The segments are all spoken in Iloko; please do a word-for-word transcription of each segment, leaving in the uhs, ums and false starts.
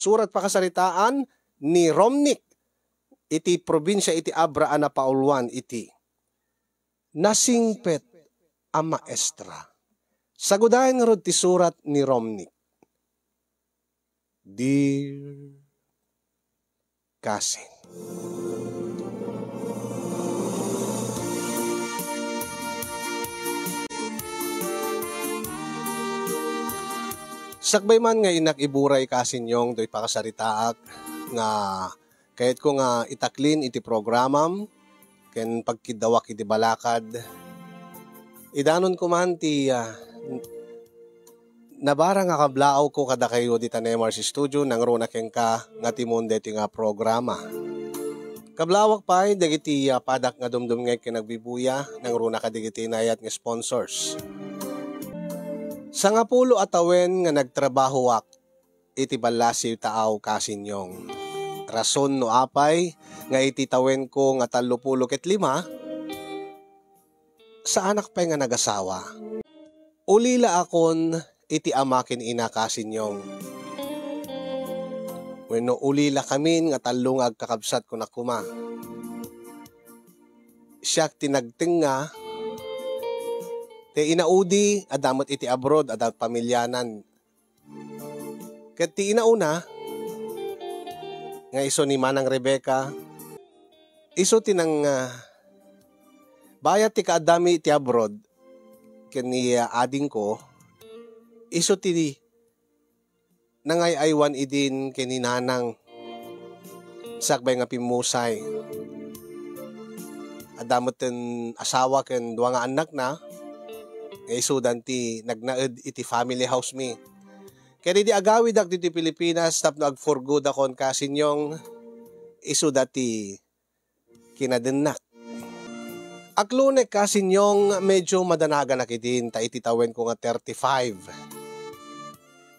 surat pakasaritaan ni Romnick iti probinsia iti Abra a napauluan iti Nasingpet a Maestra. Sagudayen ngarud ti surat ni Romnick. Dear Cousin. Sakbay man nga innak iburay, Cousin Yong, doy pakasaritaak nga kayatko nga itaklin iti programam ken pagkiddawak iti balakad. Idanonko man ti, ah, nabara nga kablaawko kadakayo dita Nemar's Studio, nangruna kenka nga timon daytoy nga programa. Kablaawak pay dagiti, ah, padak nga dumdumngeg ken agbibuya, nangruna kadagiti naayat nga sponsors. Sangapulo a tawen nga nagtrabahoak iti ballasiw taaw, Cousin Yong. Rason no apay nga iti tawenko nga tallopulo ket lima, saanak pay nga nagasawa. Ulilaakon iti ama ken ina, Cousin Yong. Wenno ulilakamin nga tallo nga agkakabsat, kunak koma. Siak ti nagtengnga, ti inaudi, adda met iti abroad, adda pamilianan. Ket ti inauna, nga isu ni Manang Rebecca, isu ti nang, ah, bayat ti kaaddami iti abroad ken ni, ah, adingko, isu ti nangay-aywan idin ken ni Nanang sakbay nga pimmusay. Adda met ten asawa ken dua nga annakna, nga isudan ti nagnaed iti family house mi. Ket idi agawidak ditoy Pilipinas tapno ag-for goodakon, Cousin Yong, isuda ti kinadennak. Aklonek, Cousin Yong, medyo madanaganak idin ta iti tawenko nga thirty-five.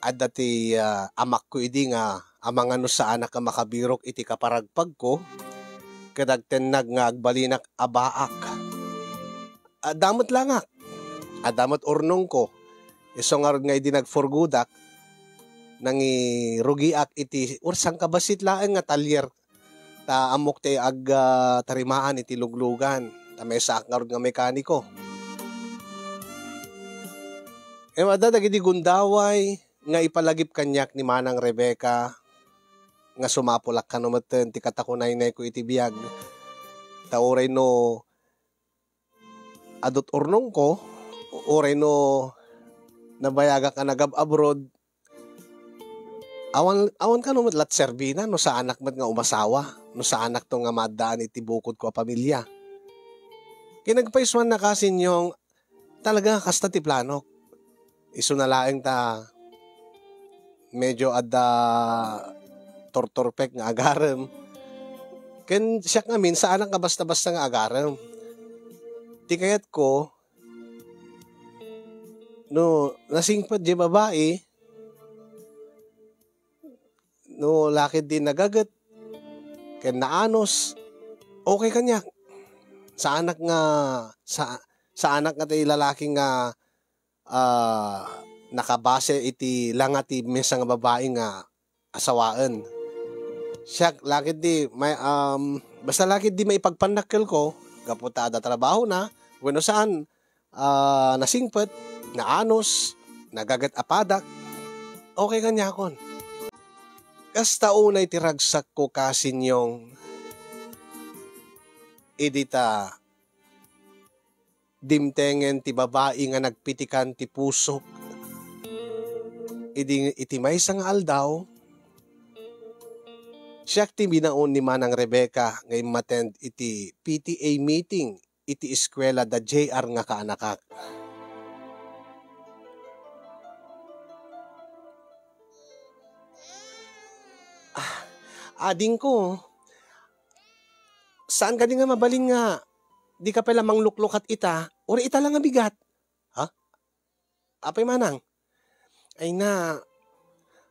Adda ti, ah, amakko idi nga amangan no saanak nga makabirok iti kaparagpagko, ket agtennag nga agbalinak a baak. Adda met langak. Adda met urnongko. Isu ngarud nga idi nagforgodak, nangirugiak iti, or sangkabassit laeng nga talyer. Ta ammok ti ag-, ah, tarimaan iti luglugan. Ta maysaak ngarud nga mekaniko. Ngem adda dagidi gundaway nga ipalagip kaniak ni Manang Rebecca nga sumapulak kano metten ti katakunaynayko iti biag. Ta uray no adut urnongko, uray no nabayagak a nagab-abroad, awan, awan kano met la ti serbina no saanak met nga umasawa, no saanakto nga maaddaan iti bukodko a pamilya. Ket nagpaisuan na, Cousin Yong, talaga kasta ti planok. Isuna laeng ta medyo adda turturpek nga agarem. Ken siak ngamin, saanak nga basta-basta nga agarem. Ti kayatko, no nasingpet diay babai, no lakid di nagaget ken naanus, okay kaniak. Saanak nga, sa-, saanak nga ti lalaki nga, ah, nakabase iti langa ti maysa nga babai nga asawaen. Siak, lakid di may, um, basta lakid di maipagpannakkelko, gapu ta adda trabahona, wenno saan, ah, nasingpet, naanus, nagaget a padak, okay kaniakon. Kasta unay ti ragsakko, Cousin Yong, idi ta dimtengen ti babai nga nagpitikan ti pusok. Idi, iti maysa nga aldaw, siak ti binaon ni Manang Rebecca nga immattend iti P T A meeting iti eskuela da J R nga kaanakak. Ah, adingko, saan kadi nga mabalin nga dika pay la mangluklukat ita, uray ita la nga bigat? Ha? Apay manang? Ay na,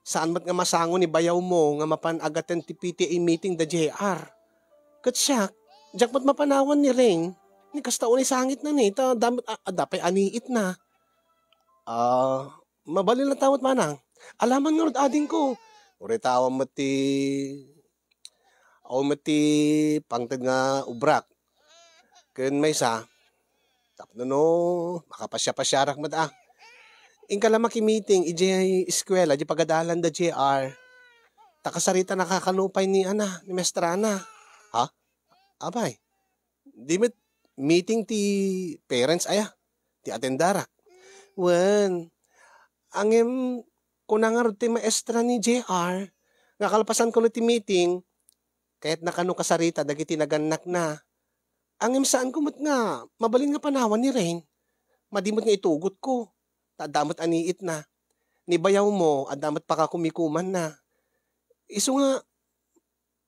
saan met nga masango ni bayawmo nga mapan agaten ti P T A meeting da J R? Ket siak, diak met mapanawan ni Rain, ni kasta unay sangitna ni, ta dam-, a-, adda pay aniitna. Ah, mabalin latta met manang. Alaman ngarud adingko, Uray ta awan met ti, awan met ti pangted nga ubrak. Ken maysa, tapno no makapasiapasiarak met a. Inka la makimiting idiay eskuela, idiay pagadalan da J R. Ta kasaritanaka kano pay ni, ana, ni maestrana. Ha? Apay, di met meeting ti parents aya, ti atendarak. Wen, ngem kuna ngarud ti maestra ni J R nga kalpasan kano ti meeting, kayatna kano kasarita dagiti nagannakna. Ngem saanko met nga mabalin nga panawan ni Rain. Madi met nga itugotko, ta adda met aniitna. Ni bayawmo, adda met pakakumikumanna. Isu nga,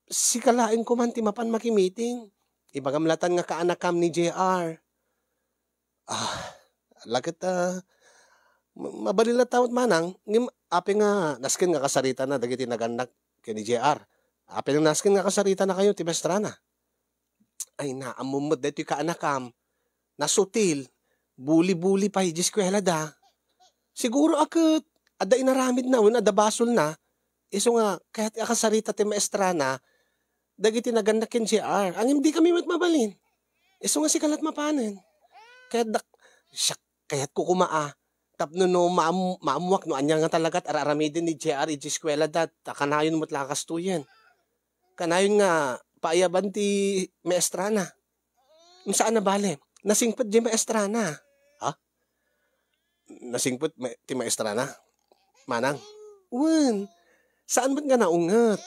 sika laeng koman ti mapan makimiting. Ibagam latan nga kaanakam ni J R. Ah, laket, ah, ma-, mabalin latta met manang, ngem apay nga nasken nga kasaritana dagiti nagannak ken ni J R? Apay nga nasken nga kasaritanakayo ti maestrana? Ay, naammom met daytoy kaanakam. Nasutil, buli-buli pay idiay eskuelada. Siguro a ket adda inaramidna wenno adda basolna, isu nga kayat a kasarita ti maestrana dagiti nagannak ken J R. Ngem dikami met mabalin. Isu nga sika la't mapanen. Kayat dak-, siak, kayatko koma a tapno no maam-, maammuak no ania nga talaga ti ar-aramiden ni J R idiay eskuelada, ta kanayon met la kastoyen. Kanayon nga paayaban ti maestrana. Saan a bale, nasingpet diay maestrana. Ha? Nasingpet ma-, ti maestrana? Manang? Wen, saan met nga naunget.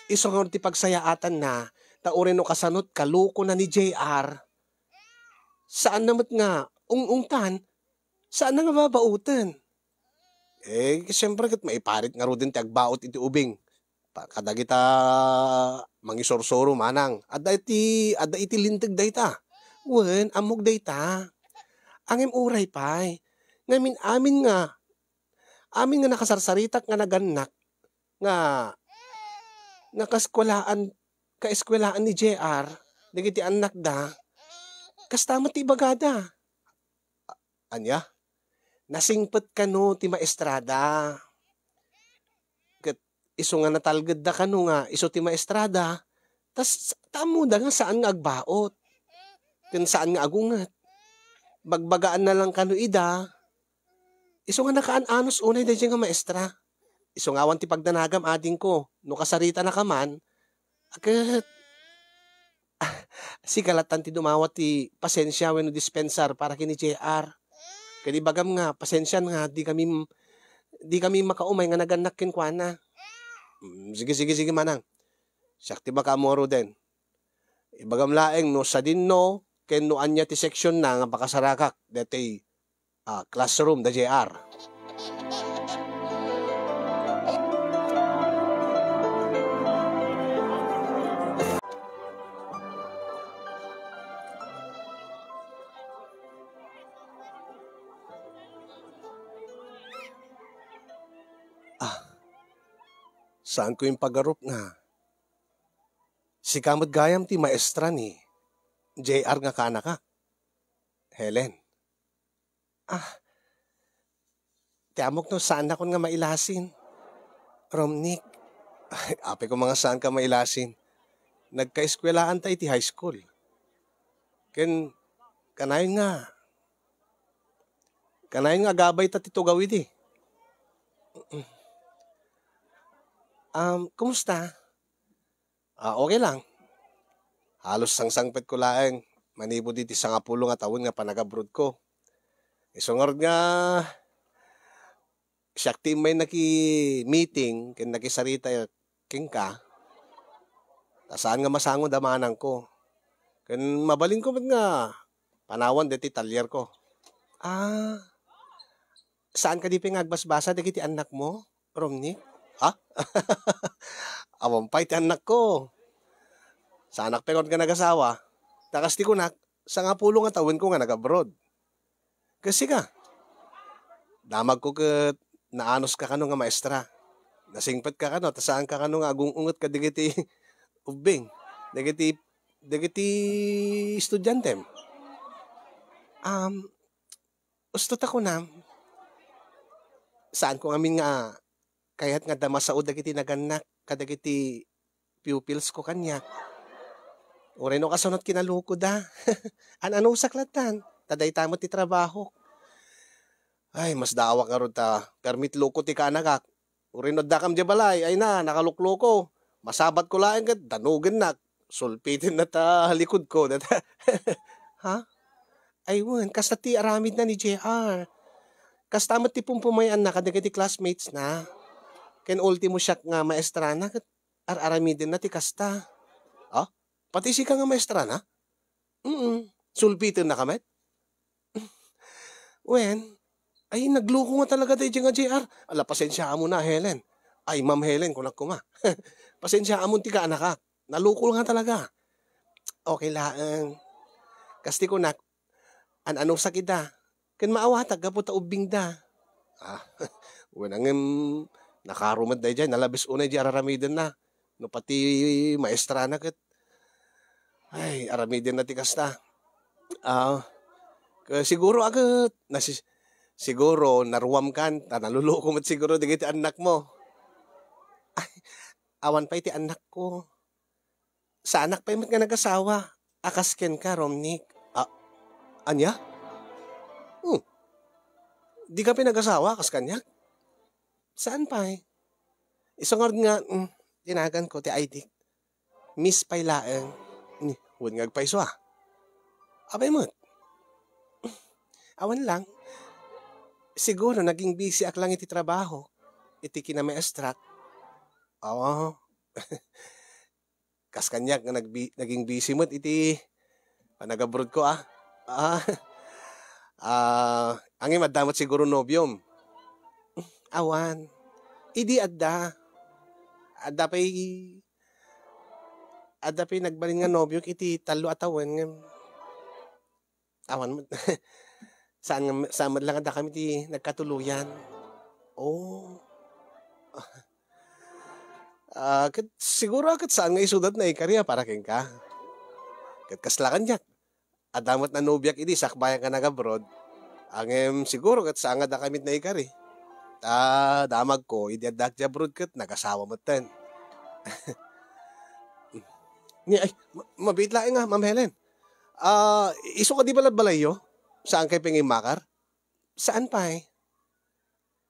Isu nga ti pagsayaatanna, ta uray no kasanot kalukona ni J R, saanna met nga ung-ungtan, saanna nga babaoten. Eh, siyempre, ket maiparit ngaruden ti agbaot iti ubing. Pa-, kadagita mangisursuro manang. Adda iti, adda iti linteg dayta. Wen, ammok dayta. Ngem uray pay. Ngamin amin nga, amin nga nakasarsaritak nga nagannak nga, nga kaskuelaan, kaeskuelaan ni J R, dagiti annakda, kasta met ti ibagada. Ania? Nasingpet kano ti maestrada. Ket isu nga natalgedda kano nga isu ti maestrada, tas ta ammoda nga saan nga agbaot, ken saan nga agunget. Bagbagaanna lang kano ida, isu nga nakaan-anos unay daydiay nga maestra. Isu nga awan ti pagdanagam, adingko, no kasaritanaka man, ket sika lattan ti dumawat ti pasensia wenno dispensar para ken ni J R. Ket ibagam nga, pasensian nga, dikami, dikami makaumay nga nagannak kenkuana. Mm, sige, sige, sige, manang. Siak ti makaammo ngaruden. Ibagam laeng no sadinno ken no ania ti seksionna nga pakasarakak daytoy ah, classroom da J R. Ah, saanko impagarup nga sika met gayam ti maestra ni J R nga kaanakak, Helen. Ah, ti ammok no saannakon nga mailasin. Romnick, ay, apay koma nga saanka mailasin. Nagkaeskuelaanta iti high school. Ken kanayon nga, kanayon nga agabayta ti tugaw idi. Um, kumusta? Ah, okay lang. Halos sangsangpetko laeng manipud iti sangapulo nga tawen nga panagabrodko. Isu ngarud nga siak ti immay naki-meeting ken nakisarita kenka, ta saan nga masango da manangko. Ken mabalinko met nga panawan deti talierko. Ah, saan kadi pay nga agbasbasa dagiti annakmo, Romnick? Ha? Awan pay ti annakko. Saanak pay ngarud nga nagasawa. Ta kas ti kunak, sangapulo nga tawenko nga nagabroad. Ket sika, damagko ket naanuska kano nga maestra. Nasingpetka kano, ta saanka kano nga agung-unget kadagiti ubbing, dagiti, dagiti estudiantem. Um, usto ta kunam, saanko ngamin nga kayat nga adda masao dagiti nagannak kadagiti pupils ko kaniak. Uray no kasano ti kinalukoda. An-anusak lattan, ta dayta met ti trabahok. Ay, masdaawak ngarud ta permi ti luko ti kaanakak. Uray no addakam diay balay, ay na, nakalukloko. Masabatko laeng ket danugennak. Sulpitenna ta likodko. Data. Ha? Ay, wen, kasta ti aramidna ni J R. Kasta met ti pumpumayanna kadagiti classmates na. Ken ultimo siak nga maestrana ket ar-aramidenna ti kasta. Ah? Pati sika nga maestrana? Mm. Sulpitennaka met? Wen, ay, nagluko nga talaga daydiay nga J R. Ala, pasensiaamon na, Helen. Ay, Ma'am Helen, kunak koma. Pasensiaamon ti kaanakak. Naluko nga talaga. Okay laeng. Kas ti kunak, an-anusak ida. Ken maawatak gapu ta ubbingda. Ah, wen, ngem nakaro met daydiay, nalabes unay di araramidenna. No pati maestrana ket, ay, aramidenna ti kasta. Ah, ke-, siguro a ket, nasi-, siguro naruamkan, ta naluluko met siguro dagiti annakmo. Ay, awan pay ti annakko. Saanak pay met nga nagasawa a kas kenka, Romnick. Ah, ania? Hmm. Dika pay nagasawa a kas kaniak? Saan pay? Isu ngarud nga, mm, tinaganko ti I D. Miss pay laeng. Ni, wen nga agpayso, ah. Apay met? Awan lang. Siguro naging busy ak lang iti trabaho, iti kinamaestrak. Oo. Kas kaniak nga nagbi-, naging busy met iti panag-abroad ko, ah. Ah, ah, ngem adda met siguro nobiom? Awan. Idi adda. Adda pay, adda pay nagbalin nga nobiok iti tallo a tawen, ngem awan met. Saan nga, saan met lang a dakami ti nagkatuluyan. Oh. Ah, ket siguro, ah, ket saan nga isuda ti naikari a para kenka. Ket kasla kaniak. Adda met nanobiak idi sakbayan nga nag-abroad. Ngem siguro ket saan nga dakami ti naikari. Ta damagko, idi addaak di abroad ket nagasawa metten. Ni, ay, ma-, mabiit laeng nga, Ma'am Helen. Ah, isu kadi balad balayyo? Saan kay pay nga immakar? Saan pay?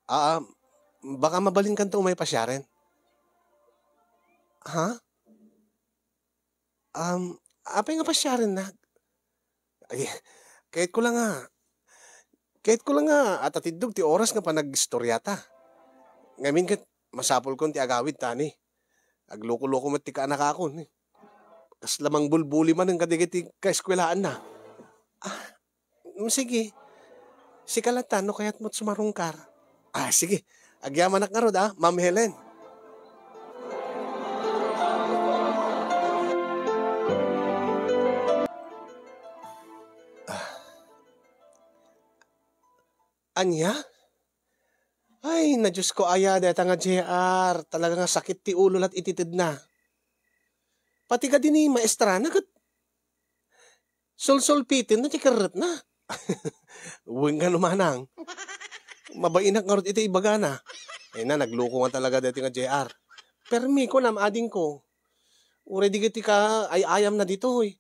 Ah, baka mabalinkanto umay pasiaren. Ha? Um, apay nga pasiarennak? Ay, kayatko lang nga, kayatko lang nga atatiddog ti oras nga panag-istoriata. Ngamin ket masapulkon ti agawid ta ni. Agluko-luko met ti kaanakakon, eh. Kasla mangbulbuli manen kadagiti kaeskuelaanna. Ah, mm, sige. Sika latta, no kayat met sumarungkar. Ah, sige. Agyamanak ngarud, ah, Ma'am Helen. Ah. Ania? Ay, na Diyos ko, aya, dayta nga J R, talaga nga sakit ti ulo lat iti tedna. Pati kadi ni maestrana ket sulsulpitenna ti kerretna. Wen nga no manang. Mabainak ngarud iti ibagana. Ay na, nagluko nga talaga dayta nga J R. Permi, kunam, adingko. Uray dagiti kaay-ayamna ditoy.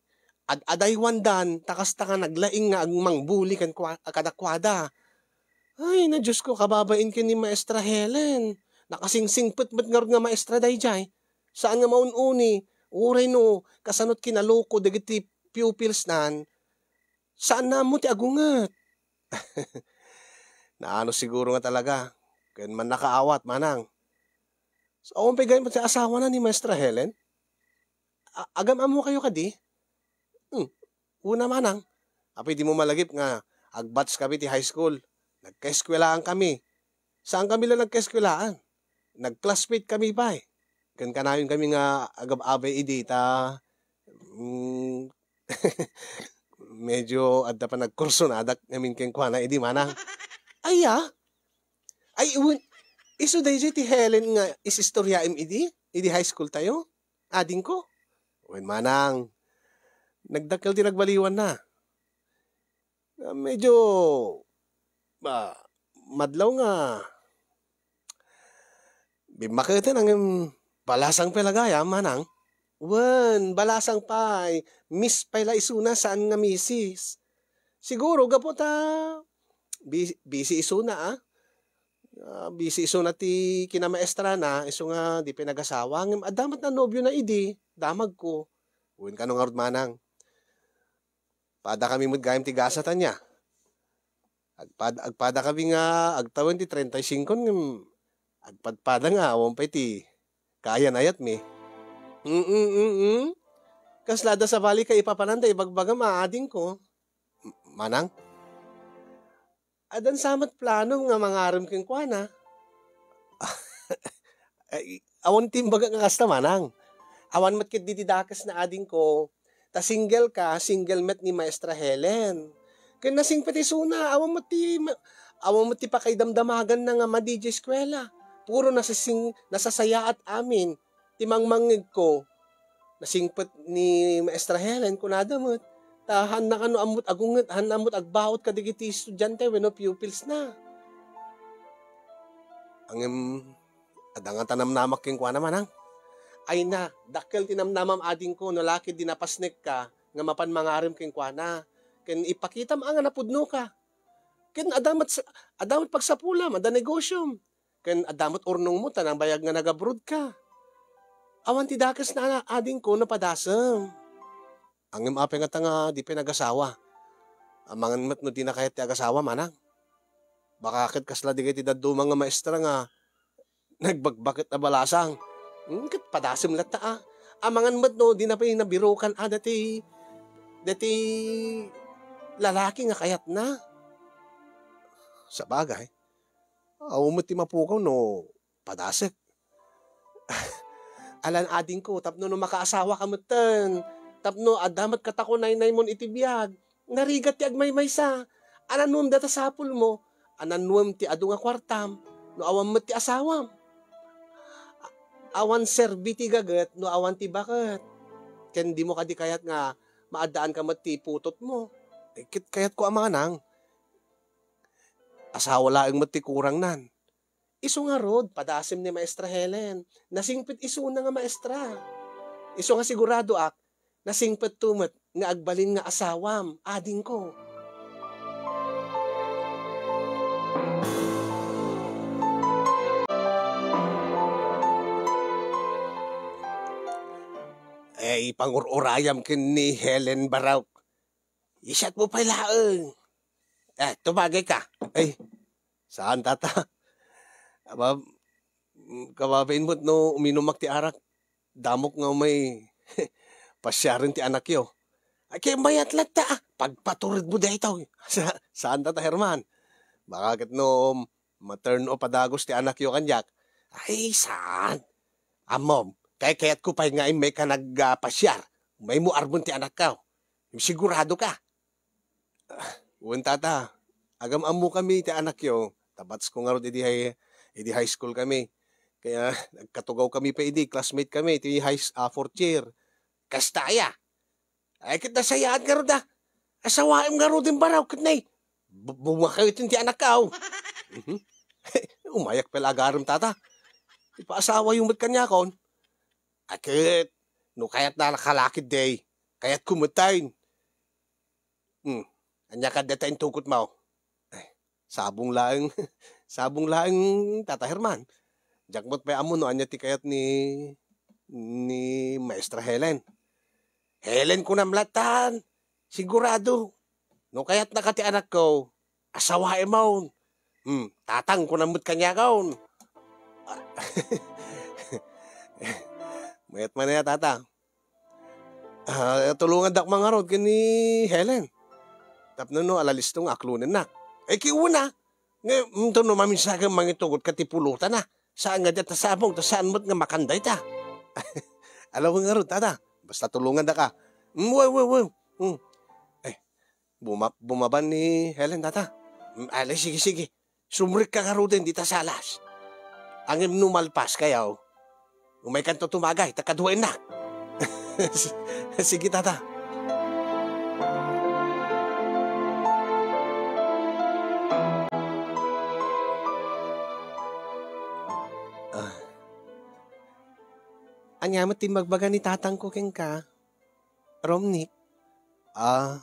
Ad-adaywandan, ta kasta nga naglaing nga agmangbuli ken kua-, kadakuada. Ay, na Diyos ko, kababain ken ni Maestra Helen. Nakasingsingpet met ngarud nga maestra daydiay. Saan nga maun-uni, uray no, kasano ti kinaluko dagiti pupilsnan, saan na ammo ti agunget. Naano siguro nga talaga, ken mannakaawat, manang. So, awan pay gayam ti asawana ni Maestra Helen? A-, agam-ammo kayo kadi? Hmm, una manang, apay dimo malagip nga agbatch kami ti high school. Nagkaeskuelaan kami. Saan kami la nagkaeskuelaan? Nag-classmate kami pay. Ken kanayon kami nga agab-abay idi ta, mm, medyo adda panagkursonadak ngamin kenkuana idi, manang. Aya? Ay, wen, isu daydiay ti Helen nga isistoriaem idi? Idi high school tayo? Adingko? Wen, manang. Nagdakkel ti nagbaliwanna. Ah, medyo, ah, madlaw nga Bimmaketen, ngem balasang pay la gayam, manang? Wen, balasang pay. Miss pay la isuna, saan nga misis. Siguro, gapu ta bi-, busy isuna, ah. Ah, busy isuna ti kinamaestrana, isu nga di pay nagasawa. Ngem adda met nanobiona idi, damagko. Wen, kano ngarud, manang? Pada kami met gayam ti gasat, ania? Agpad-, agpada kami nga agtawen ti treinta y cinco ngem agpadpada nga awan pay ti kaayan-ayatmi. Mm, mm, mm. Kasla da sabali ka ipapananda ibagbagam a adingko. M-, manang? Addan sa met plano nga mangarem kenkuana. Ay, awan ti imbagak nga kasta, manang. Awan met ketdi ti dakes na adingko. Ta single ka, single met ni Maestra Helen. Ken nasingpet isuna, awan met ti ma-, awan met ti pakaidamdamaganna nga madi idiay eskuela. Puro nasasing-, nasasayaat amin. Ti mangmangngegko, nasingpet ni Maestra Helen, kunada met, ta haanna kano ammot agunget, haanna ammot agbaut kadagiti estudiante wenno pupils na. Ngem, adda ngata namnamak kenkuana, manang? Ay na, dakkel ti namnamam adingko, no la ketdi napasnekka nga mapan mangarem kenkuana. Ken ipakitam a nga napudnoka. Ken adda met sa-, adda met pagsapulam, adda negosiom. Ken adda met urnongmo ta nabayag nga nag-abroad ka. Awan ti dakes na adingko no padasem. Ngem apay ngata nga di pay nagasawa? Amangan met no dina kayat ti agasawa, manang. Baka ket kasla dagiti dadduma nga maestra nga nagbakbaket a balasang. Hmm, ket padasem latta, a. Amangan met no dina pay nabirukan a dati, dati lalaki nga kayatna. Sabagay, awan met ti mapukaw no padasek. Alan adingko, tapno no makaasawa ka metten, tapno adda met katakunaynay mon iti biag, narigat ti agmaymaysa. Ananuem data sapulmo, ananuem ti adu nga kuartam, no awan met ti asawam. A-, awan serbi ti gaget, no awan ti baket. Ken dimo kadi kayat nga maaddaan ka met ti putotmo. Eh, ket kayatko a manang, asawa laeng met ti kurangnan. Isu ngarud, padasem ni Maestra Helen. Nasingpet isuna nga maestra. Isu nga siguradoak, nasingpetto met nga agbalin nga asawam, adingko. Eh, ipangur-urayam ken ni Helen Barok. Isat mo pay laeng. Eh, tumagay ka. Ay, saan, tata? Aba, mm, kababain mo't no uminumak ti arak, damok nga umay pasiaren ti anakyo. Ay, kay mayat latta, ah. Pagpatured mo daytoy. Sa-, saan, tata Herman? Baka ket no ma-turn off a dagus ti anakyo kaniak. Ay, saan? Ammom, kay kayatko pay nga immay ka nagpasiar. Umay mo armen ti anakko. Sigurado ka? Ah, wen, tata. Agam-ammo kami ti anakyo. Tabatsko ngarud idi high, idi high school kami. Kaya nagkatugaw kami pay idi, classmate kami ti high s-, ah, fourth year. Kasta aya? Ay, ket nasayaat ngarud a. Asawaem ngaruden baro, ket nay, bu-, bumakayten ti anakko. Mhm. Umayak pay la agarem, tata. Ipaasawayo met kaniakon. Ay, ket, no kayatna a kalaki diay, kayatko metten. Hmm. Ania kadi dayta intugotmo? Ay, sabong laeng, sabong laeng, Tata Herman. Diak met pay ammo no ania ti kayat ni, ni Maestra Helen. Helen, kunam latan. Sigurado. No kayatnaka ti anakko, asawaemon. Hmm, tatang, kunam met kaniakon. Mayat man aya, tata. Ah, tulongandak man ngarud ken ni Helen. Tapno no alalisto nga aklonennak. Eh, kiuna. Nga, mm, to no maminsan ken mangitugot ka ti pulotana. Saan nga diat ta sabong, ta saan met nga makan dayta. Alaw ngarud, tata. Basta tulongandaka. Mm, wen, wen, wen. Mm. Eh, buma-, bumaban ni Helen, tata. Mm, ali, sige, sige. Sumrekka ngaruden dita salas. Ngem no malpaskayo, umaykanto tumagay, ta kaduaennak. Sige, tata. Ah. Ania met ti imbagbaga ni tatangko kenka, Romnick? Ah.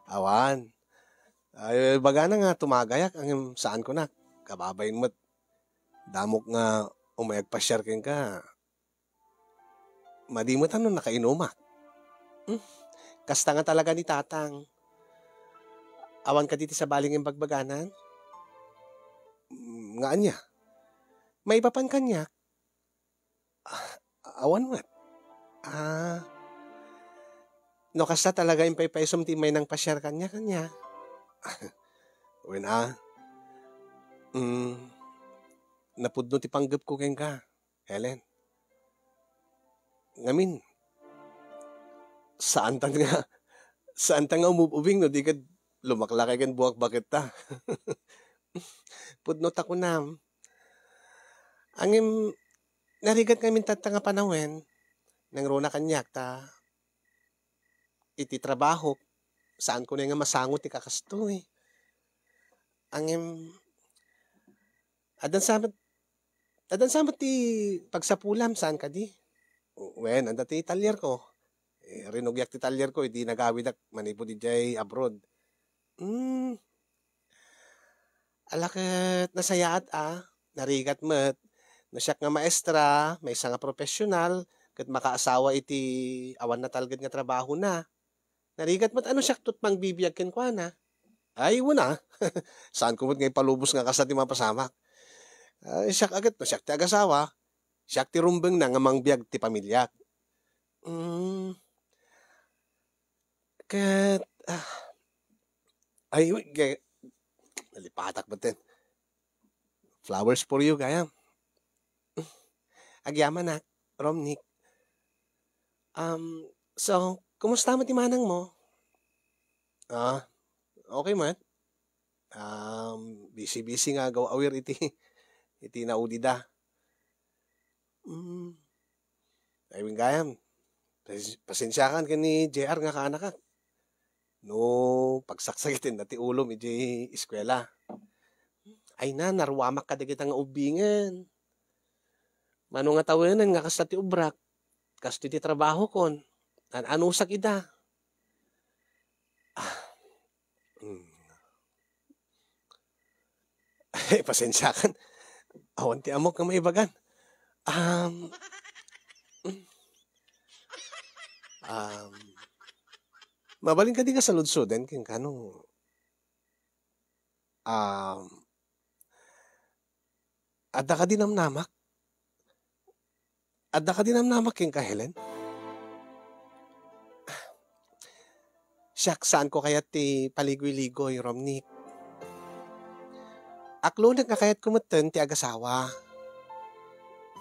Awan. Ay, ibagana nga tumagayak, ngem saanko nak. Kababain met. Damok nga umay agpasiar kenka. Madi met a no nakainumak. Hmm. Kasta nga talaga ni tatang. Awan kadi ti sabali nga imbagbaganan? Mm, nga ania? Maipapan kaniak? Ah, awan met. Ah, no kasta talaga impaypaysom ti imay nangpasiar kaniak, ania? Wen a. Mm, napudno ti panggepko kenka, Helen. Ngamin, saantan nga, saanta nga umub-ubing no di kad lumaklakay ken buak-baketta. Pudno ta kunam. Ngem, narigat ngamin tatta nga panawen, nangruna kaniak ta iti trabaho, saanko nga masango ti kakastoy. Ngem, addan sa met, addan sa met ti pagsapulam, saan kadi? Wen, adda ti talierko. Eh, rinugiak ti talierko idi nagawidak manipud idiay abroad. Hmm. Ala ket nasayaat a, narigat met. No siak nga maestra, maysa nga profesional, ket makaasawa iti awan natalged nga trabahona. Narigat met a no siak ti mangbibiag kenkuana. Ay, wen a. Saanko met nga ipalubos nga kasta ti mapasamak. Ay, siak a ket no siak ti agasawa, siak ti rumbengna nga mangbiag ti pamiliak. Mm. Ket, ah, ay, ge-, nalipatak metten. Flowers for you, gayam. Agyamanak, Romnick. Um, so, kumusta met ti manangmo? Ah, okay met. Um, busy-busy nga agaw-awir iti, iti naudida. Mm. Ay, wen gayam. Pas-, pasensiakan ken ni J R nga kaanakak. No, pagsaksakitenna ti ulom idiay eskuela. Ay na, naruamak kadagita nga ubbingen. Mano nga tawenen nga kasta ti ubrak, kastoy ti trabahokon. An-anusak ida. Ah. Mm. Ay, pasensiakan. Awan ti ammok nga maibagan. Um, um, mabalin kadi nga saludsoden kenka no, um, adda kadi namnamak? Adda kadi namnamak kenka, Helen? Siak, saanko kayat ti paligoy-ligoy, Romnick. Aklonek nga kayatko metten ti agasawa.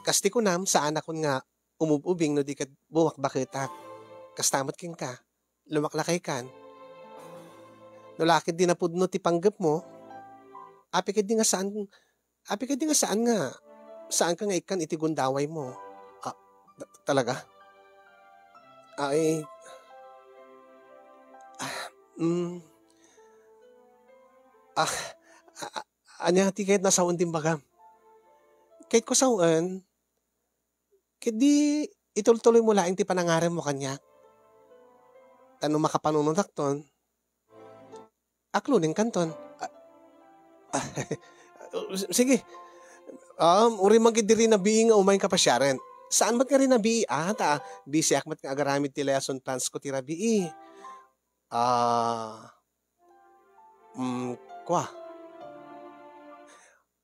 Kas ti kunam, saanakon nga umub-ubing no di ket bumakbaketak. Kasta met kenka, lumaklakaykan. No la ketdi napudno ti panggepmo, apay ketdi nga saan Apay ketdi nga saan nga, saanka nga ikkan iti gundawaymo? Ah, ta-, talaga? Ay, ah, mm. Ah, a-, a-, ania ti kayatna sawen ti imbagam? Kayatko sawen, ketdi itultuloymo laeng ti panangarenmo kaniak. Ta no makapanunotakton, Aklonenkanton. Ah, ah, sige. Um, uray man ketdi rinabii nga umayen kapasiaren. Saan met nga rinabii, ah, ta bisiak met nga agaramid ti lesson plans ko ti rabii. Ah, mm, kua.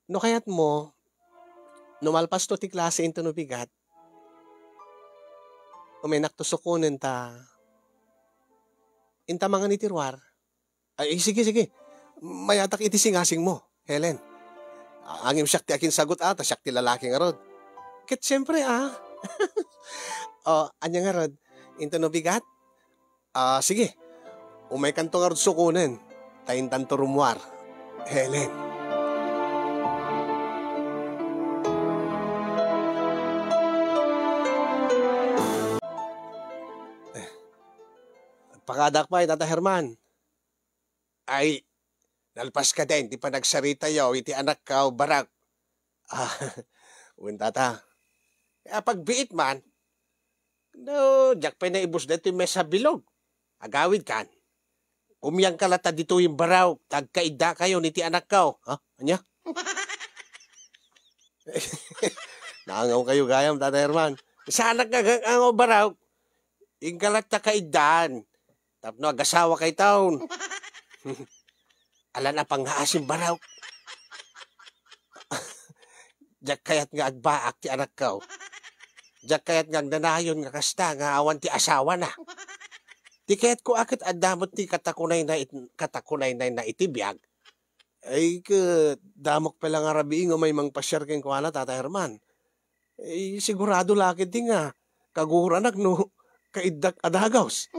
No kayatmo, no malpasto ti klase inton no bigat, umayenakto sukonen ta inta mangan iti ruar. Ay, sige, sige. Mayatak iti singasingmo, Helen. Ngem siak ti akinsagut a, ta siak ti lalaki ngarud. Ket siempre, ah. O, ania ngarud? Inton no bigat? Ah, sige. Umaykanto ngarud sukonen, ta intanto rummuar. Helen. Eh, pakadak pay, Tata Herman. Ay, nalpas kadin ti panagsaritayo iti anakko, Barak. Ah, Wen, tata. Apagbiit man. No, diak pay naibus daytoy maysa bilog. Agawidkan. Kumyangka latta ditoy, Baraw, ta agkaiddakayon iti anakko. Ha? Ania? Naangawkayo gayam, Tata Herman. Saanak nga agangaw, Baraw. Inka latta kaiddaan. Tapno agasawakayton. Alan a pangngaasim, Baraw. Diak kayat nga agbaak ti anakko. Diak kayat nga agnanayon nga kasta nga awan ti asawana. Ti kayatko a ket adda met ti katakunayna it-, katakunaynayna iti biag. Ay, ket damok pay la nga rabii nga umay mangpasiar kenkuana, Tata Herman. Eh, sigurado la ketdi nga kaguroanak no kaiddak a dagaws.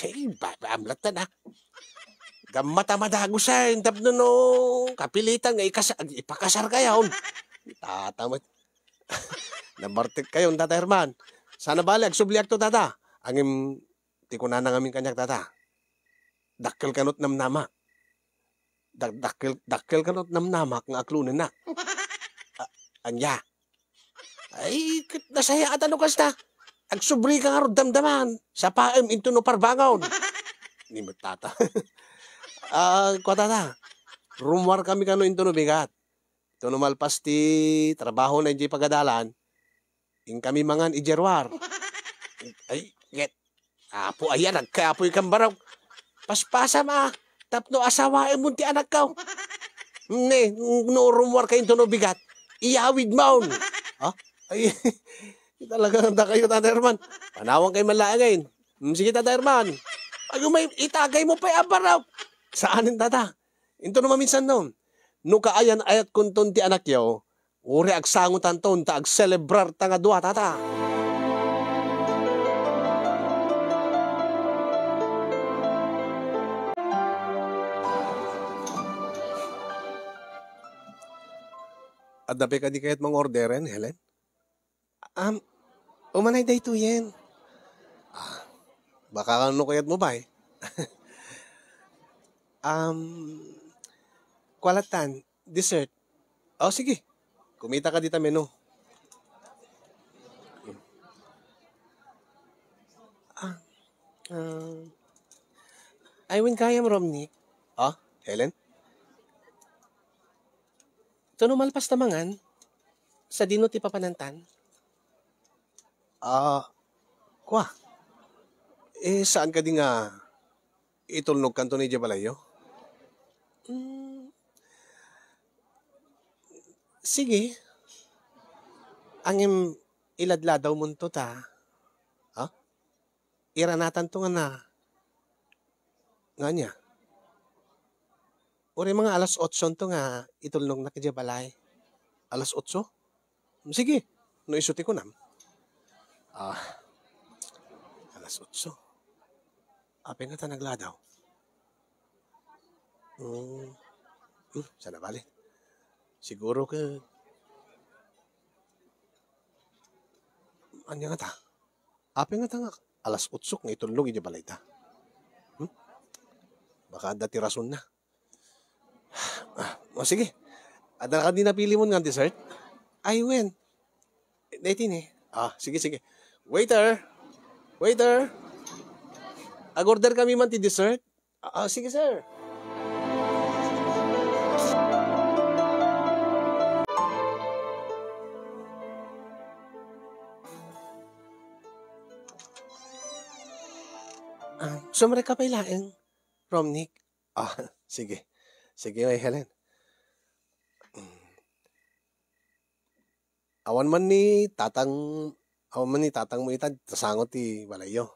Eh, ba-, baamlat na na. Gammata madagusen tapno no kapilitan nga ikas-, ipakasarkayon. Tata met. Nabartekkayon, Tata Herman. Sana bale, agsubliakto, Tata. Ngem ti kunana ngamin kaniak, Tata. Dakkel kano ti namnamak. Dak-, dakkel, dakkel kano ti namnamak nga aklonennak. A-, ania? Ay, ket nasayaat a no kasta. Agsubrika ngarud damdaman. Sapaem intono parbangon. Ni met, Tata. Ah, kua, Tata. Rummuarkami kano intono bigat. Intono malpas ti trabahona idiay pagadalan, inkami mangan idiay ruar. Ay, ket, Apo, aya, nagkaapoykan, Baraw. Paspasam a, tapno asawaemon ti anakko. Ne, no rummuarkayo intono bigat, iyawidmon. Ha? Ay, talaga nga dakayo, Tata Herman. Panawankayo man laengen. Hmm, sige, Tata Herman. Ay, umay, itagaymo pay a, Baraw. Saanen, Tata. Intono maminsannon. No kaayan-ayatkonton ti anakyo, uray agsangotanton ta agselebrarta nga dua, Tata. Adda pay kadi kayat mangorderen, Helen? Am, umanay daytoyen. Ah, baka no kayatmo pay. Am, kua lattan, dessert. O, sige. Kumita ka dita menu. Ah, ah, ay, wen gayam, Romnick. Ah, Helen? Intono malpas ta mangan, sadino ti papanantan? Ah, kua. Eh, saan kadi nga itulnogkanto idiay balayyo? Mm, sige. Ngem iladladawmonto ta. Ha? Iranatanto nga na, nga ania? Uray mga alas otsonto nga itulnognak idiay balay. Alas otso? Sige, no isu ti kunam. Ah, alas otso. Apay ngata nagladaw? Hmm. Hmm, saan a bale? Siguro ket, ania ngata? Apay ngata nga alas otsok nga itulnog idiay balayta? Hmm? Baka adda ti rasonna. Ah, o sige. Adda kadi napilimon nga dessert? Ay, wen. Daytoy ni. Ah, sige, sige. Waiter! Waiter! Ag-order kami man ti dessert? Ah, ah, sige, sir. Ah, sumrek ka pay laeng, Romnick. Ah, sige. Sige, May Helen. Mm. Awan man ni tatang, awan man ni tatangmo ita, ta sango ti balayyo.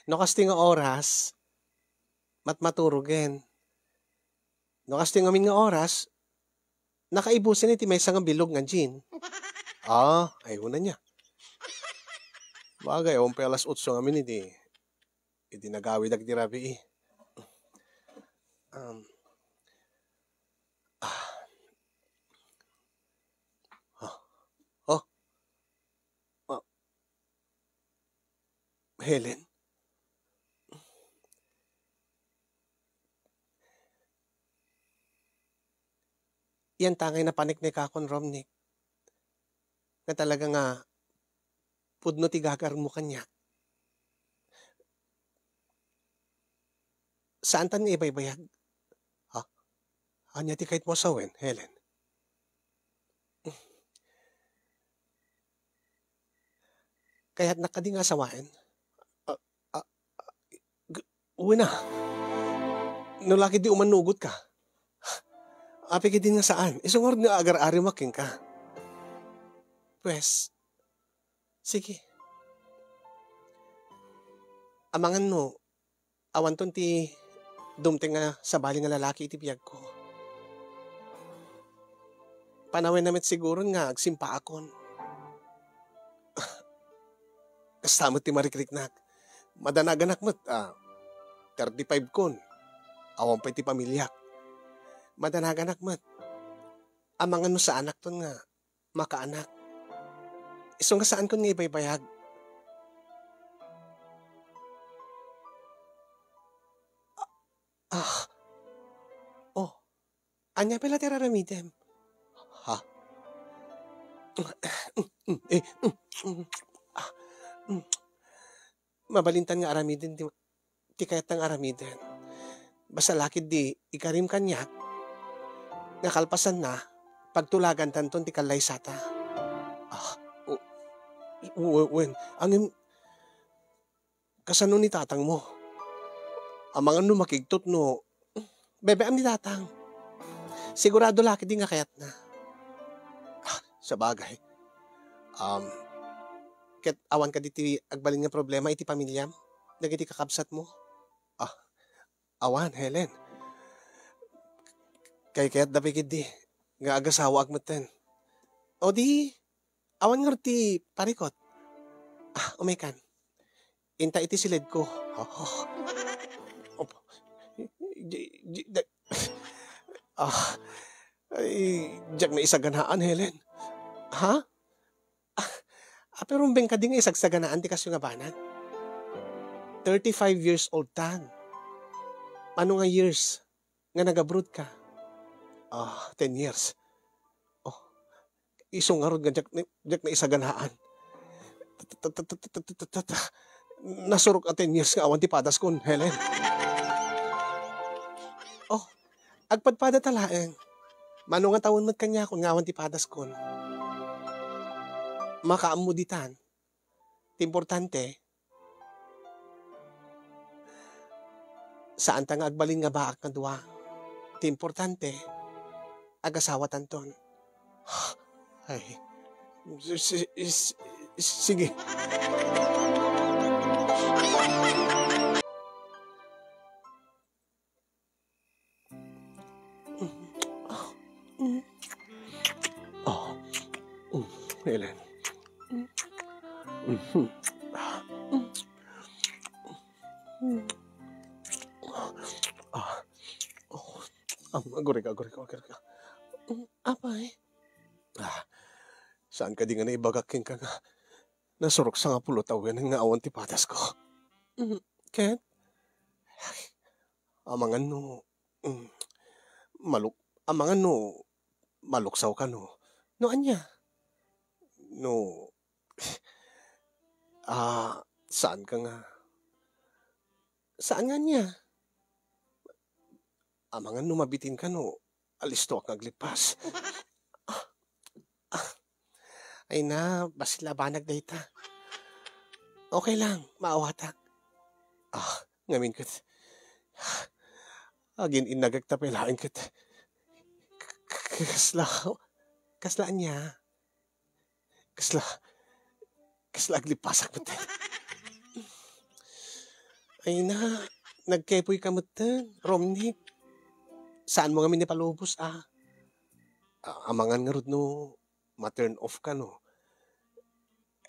No kasti nga oras, matmaturogen. No kasti ngamin nga oras, nakaibusen iti maysa nga bilog nga gin. Ah, ay, una niya. Bagay, awan pay alas otso ngamin iti, iti nagawidak iti rabii. Um, ah. Oh. Oh. Ah. Helen? Yan tangay napaniknikakon, Romnick. nga talaga nga pudno ti gagarmo kaniak. Saantan nga ibaybayag? Ha? Ania ti kayatmo a sawen, Helen? Kayatnak kadi nga asawaen? Ah, ah, g-, wen a. No la ketdi umanugotka. Apay ketdin nga saan? Isu ngarud nga agar-arimak kenka. Pues, sige. Amangan no, awanton ti dumteng a sabali nga lalaki iti biagko. Panawenna met siguron nga agsimpaakon. Kasta met ti marikriknak. Madanaganak met, ah, thirty-five kon. Awan pay ti pamiliak. Madanaganak met. Amangan no saanakton nga makaanak. Isu nga saankon nga ibaybayag. Ah. Oh. Ania pay la ti ar-aramidem? Ha? Eh, ah, mm. Mabalintan nga aramiden ti, ti kayatna nga aramiden. Basta la ketdi ikarim kaniak nga kalpasanna, pagtulagantanton ti kallaysata. Ah, o, we-, wen, ngem, kasano ni tatangmo? Amangan no makigtot no, bebe-am ni tatang. Sigurado la ketdi nga kayatna. Ah, sabagay. Um, ket awan kadi ti agbalin nga problema iti pamiliam dagiti kakabsatmo? Ah, awan, Helen. Kaykayatda pay ketdi nga agasawaak metten. O di, awan ngarud ti parikut. Ah, umaykan. Inta iti siledko. Oh. Op. Di, di, da-, ah, ay, diak naisaganaan, Helen. Ha? Ah, apay rumbeng kadi nga isagsaganaan ti kasyo nga banag? Thirty-five years old tan. Mano nga years nga nag-abroad ka? Ah, ten years. Oh, isu ngarud nga diak ni-, diak naisaganaan. Nasurok a ten years nga awan ti padaskon, Helen. Oh, agpadpadata laeng. Mano nga tawen met kaniakon nga awan ti padaskon? Makaammo ditan. Ti importante, saanta nga agbalin nga baak nga dua. Ti importante, agasawatanton. Ay, si-, si-, si-, sige. Oh, mm, Helen. Mhm. Ah, oh, am-, aguray ka, aguray ka, aguray ka. Apay? Ah, saan kadi nga naibagak kenka nga nasurok sangapulo tawen nga awan ti padasko? Mm, ket? Amangan no, mm, maluk-, amangan no maluksawka no, no ania? No, ah, saanka nga, saan nga ania? Amangan no mabitinka no alistoak nga aglippas. Ah, ah. Ay na, bassit la a banag dayta. Okay lang, maawatak. Ah, ngamin ket, agin-innagek ta pay laeng ket, k-, k-, kasla, kasla ania? Kasla, kasla aglippasak met. Ay na, nagkepoy ka met, Romnick. Saanmo ngamin ipalubos, ah? Ah, amangan ngarud no ma-turn off ka, no?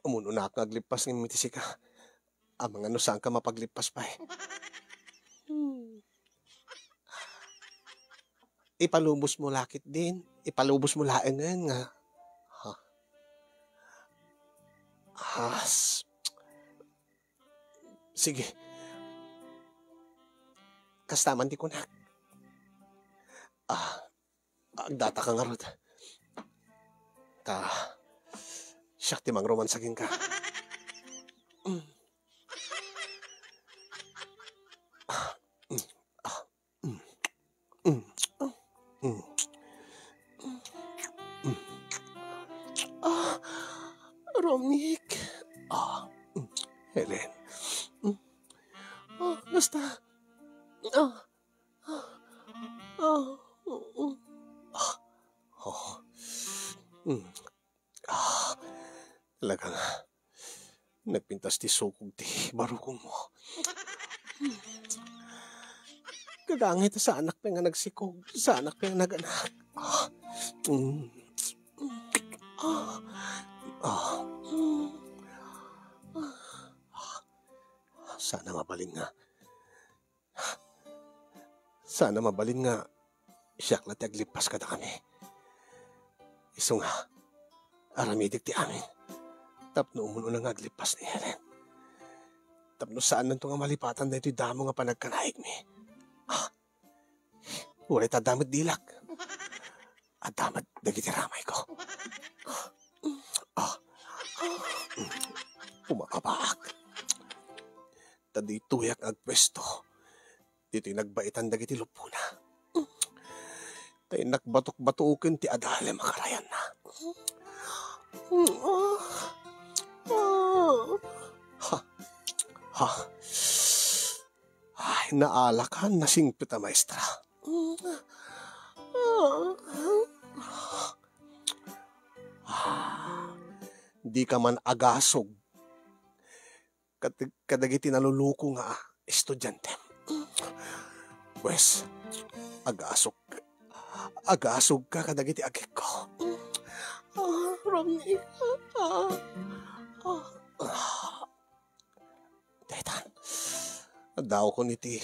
Umun-unaak nga aglippas ngem iti sika. Amangan no saanka mapaglippas pay. Hmm. Ipalubos mo lakit din. Ipalubos mo laengen nga. Ha? Has. Sige. Kasta man ti kunak. Ah, agdata ka ngarud. Ta, Siak ti mangromansa kenka. Mm. Ah, mm, ah, mm, mm, mm, mm. Ah, Romnick. Ah, mm, Helen. Mm. Ah, basta. Ah, ah, ah, mm, mm. Ah, oh. Mm. Ah, talaga nga. Nagpintas ti sukog ti barukongmo. Gagangay ta saanak pay nga nagsikog, saanak pay nga naganak. Ah. Mm. Ah. Ah. Mm. Ah. Sana mabalin nga Sana mabalin nga siak la ti aglippas kadakami. Isu nga, aramidek ti amin. Tapno umuna nga aglippas ni Helen. Tapno saannanto nga malipatan daytoy damo nga panagkanayegmi. Ah, uray ta adda met dilak. Adda met dagiti ramayko. Ah, ah, umapapaak. Ta ditoyak nga agpuesto ditoy nagbaitan dagiti luppona. Ta innak batok-batoken ti adalem a karayanna. Ha? Ha? Ay, naalakan, nasingpet a maestra. Ah, dika man agasog kad-, kadagiti naluluko nga estudiantem. Pues, agasog, agasogka kadagiti agikko. Ah, Romnick. Ah, ah, ah. Daytan, addaakon iti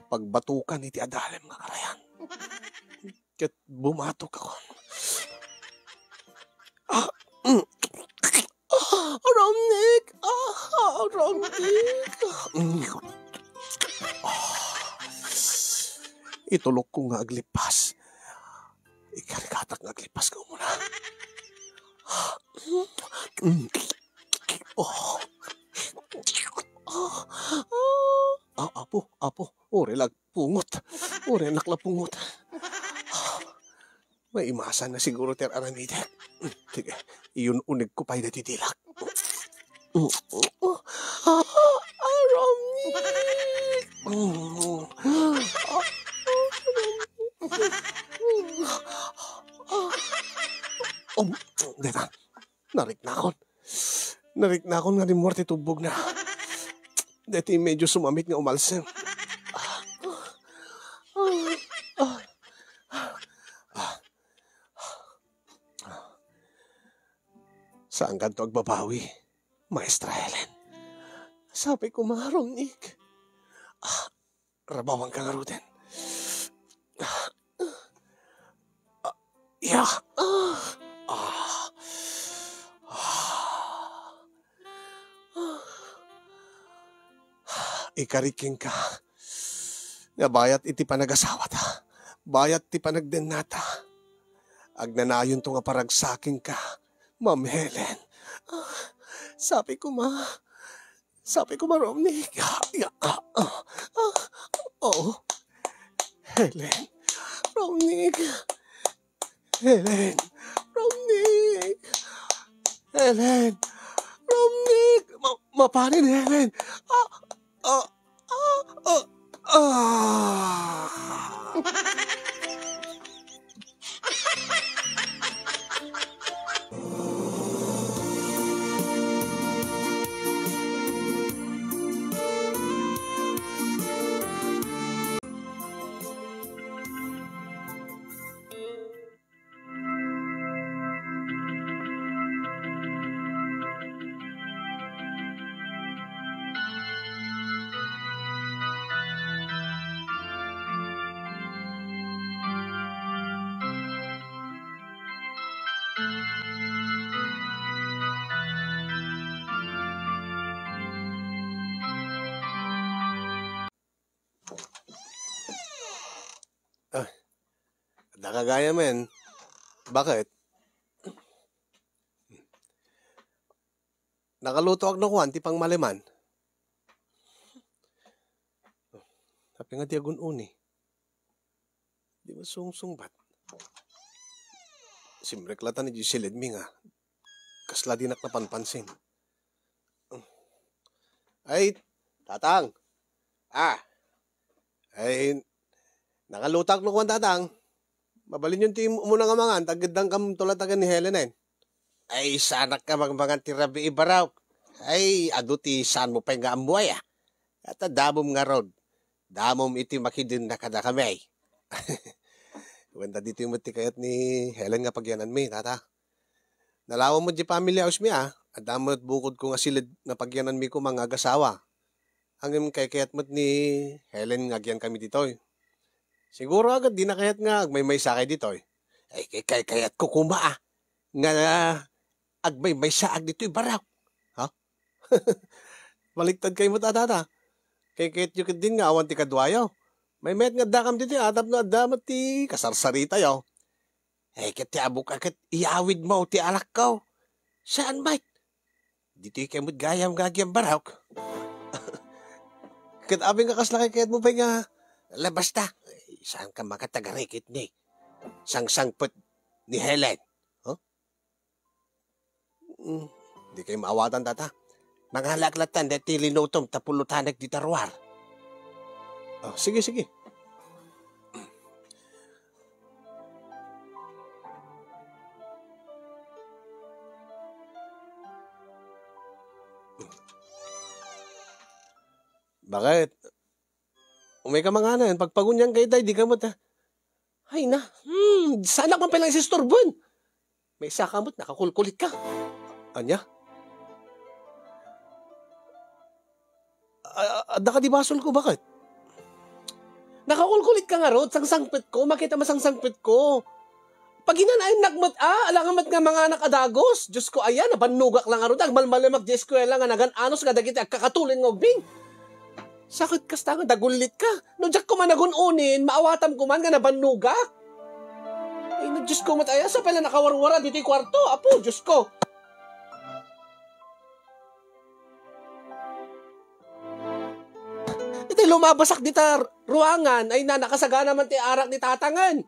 pagbatukan iti adalem nga karayan. Ket bumatokakon. Ah, mm. Ah, Romnick! Ah, Romnick! Mm. Ah. Itulokko nga aglippas. Ikargatak nga aglippas nga umuna. Ah. Mm. Oh. Ah, ah. Ah, apo, apo. Uray la agpungot. Uray annak la pungot. Maimasan na siguro ti ar-aramidek. Sige, iyun-unegko pay daytoy dilak. Ah, ah, Romnick! Um, deta, nariknakon. Nariknakon nga rimmuar ti tubbogna. Daytoy medyo sumamit nga umalsem. Saankanto agbabawi, Maestra Helen. Sapay koma, Romnick. Ah, rabawanka ngaruden. Ah, ya. Ah, ah, ah. Ikarik kenka nga bayat iti panagasawata, bayat ti panagdennata, agnanayonto nga paragsakenka, Ma'am Helen. Ah, sapay koma. Sapay koma, Romnick. Ah, ya, ah, ah, ah, oh. Helen. Romnick. Helen. Romnick. Helen. Romnick. Ma-, mapanin, Helen. Ah, ah, ah, ah, ah. Ah, adda ka gayamen. Bakit? Nakalutoak no kuan ti pangmaleman. Apay nga di agun-uni? Di masungsungbat. Simrek latta ni Jocelyn mi nga kasla dinak napanpansin. Ay, Tatang. Ah. Ay, nakalutoak no kuan, Tatang. Mabalinyon ti umuna nga mangan, ta aggeddangkam tulatagan ni Helen, eh. Ay, saanak nga mangmangan ti rabii, Barok. Ay, adu ti saanmo pay nga ammo, aya. Ket addamom ngarud. Damom iti makidenna kadakami. Wen ta ditoy met ti kayat ni Helen nga pagyananmi, Tata. Nalawa met di pamili house mi, a. Adda met bukodko nga siled nga pagyananmi koma nga agasawa. Ngem kaykayat met ni Helen nga agyankami ditoy. Siguro, a, ket dina kayat nga agmaymaysakay ditoy. Ay, kay-, kaykayatko koma, a, nga agmaymaysaak ditoy, Barok. Ha? Baliktad kay met, a, Tata. Kaykayatyo ketdin nga awan ti kaduayo. Maymayat nga addakam ditoy, a, tapno adda met ti kasarsaritayo. Eh, ket ti ammok a ket iyawidmo ti alakko. Saan met? Ditoy kay met gayam nga agyam, Barok. Ket apay nga kasla kaykayatmo pay nga labasta? Eh, saanka makatagarikit ni sangsangpet ni Helen? Huh? Mm, di kay maawatan, Tata. Mangalaak latta daytoy linutom ta pullotanek dita ruar. Oh, sige, sige. Bakit? Umay ka manganan, pagpagunyan ka itay, di ka met, a. Ay na, hmm, saanak man pay lang isisturban. Maysaka met, nakakulkulit ka. Ania? A-, a-, adda ka di basolko, bakit? Nakakulkulit ka ngarud, sangsangpetko, makita masangsangpetko. Paginanayennak met, a, alangan met nga manganak a dagus. Diosko aya, nabannogak lang ngarud, agmalmalemak di eskuela nga nagan-anos nga dagiti agkakatulin nga ubbing. Sakit kasta nga dagullit ka. No diak koma nagun-unin, maawatam koman nga nabannogak. Ay, na, Diosko met aya, sa pala nakawarwara ditoy kuarto, Apo, Diosko. Iti lumabasak dita ruangan, ay na, nakasagana man ti arak ni Tatangan.